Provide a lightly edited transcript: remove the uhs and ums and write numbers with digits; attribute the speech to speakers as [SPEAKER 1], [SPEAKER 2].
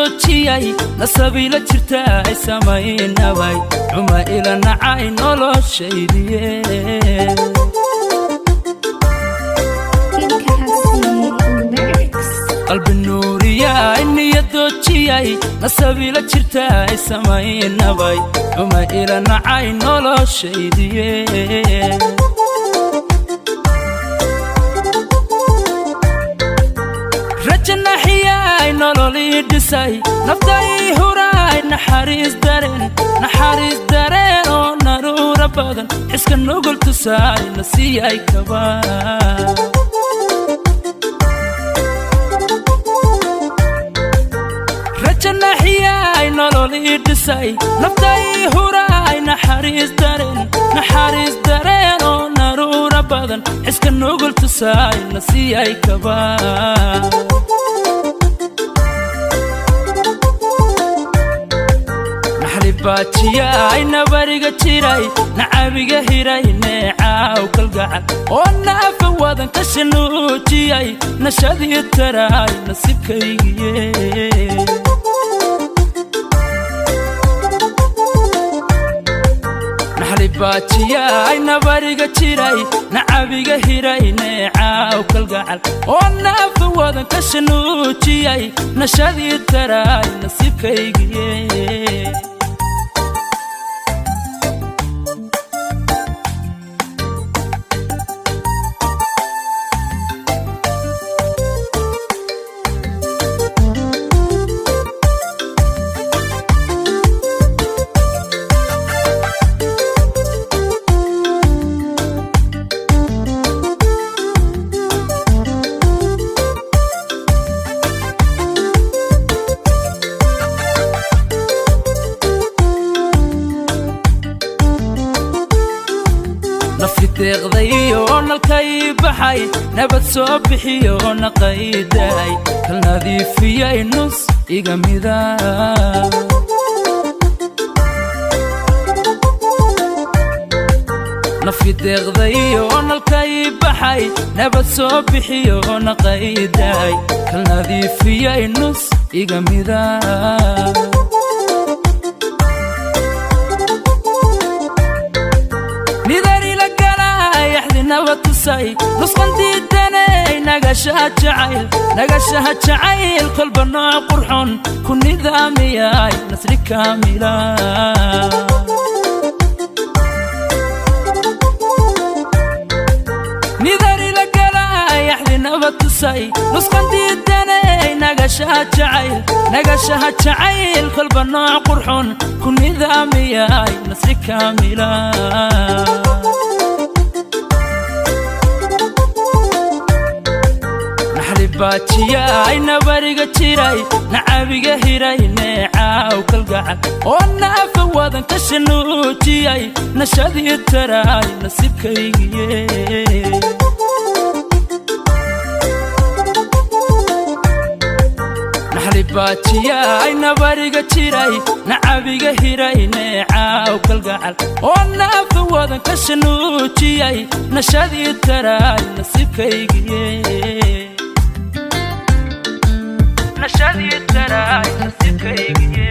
[SPEAKER 1] Niyadoojiyay nasabiila jirta ay samaynabay xuma ila nacay noloshaydiye.
[SPEAKER 2] Lyrics.
[SPEAKER 1] Qalbi nuuriyay niyadoojiyay nasabiila jirta ay samaynabay xuma ila nacay noloshaydiye. Rajanaxiyay nololii dhisay naftai huraay naxariis dareen, naxariis dareen oo naruura badan xiska nugul tusaay nasiiyay kaba. Rajanaxiyay nololii dhisay naftai huraay naxariis dareen, naxariis dareen oo naruura badan xiska nugul tusaay nasiiyay kaba. Naxlibaajiyay nabariga jiray nacabiga hiray neecaaw kalgacal oo naafa wadan ka shanuujiyay nashadii taraay nasiibkaygiye. Naxlibaajiyay nabariga jiray nacabiga hiray neecaaw kalgacal oo naafa wadan ka shanuujiyay nashadii taraay nasiibkaygiye. Nafi deeqday oo nalkay baxay nabad soo bixiyo naqaydaay kal nadiifiyay nus iga mida. Nafi deeqday oo nalkay baxay nabad soo bixiyo naqaydaay kal nadiifiyay nus iga mida. Nidarila galay axdinaba tusay nusqan diidanay nagashaha jacayl, nagashaha jacayl kolba nooc qurxon ku nidaamiyay nasri kaamila. Nidarila galay axdinaba tusay nusqan diidanay nagashaha jacayl, nagashaha jacayl kolba nooc qurxon ku nidaamiyay nasri kaamila. Naxlibaajiyay nabariga jiray nacabiga hiray neecaaw kalgacal oo naafa wadan ka shanuujiyay nashadii taraay nasiibkaygiye. Naxlibaajiyay nabariga jiray nacabiga hiray neecaaw kalgacal oo naafa wadan ka shanuujiyay nashadii taraay nasiibkaygiye. Nashadii taraay nasiibkaygiye.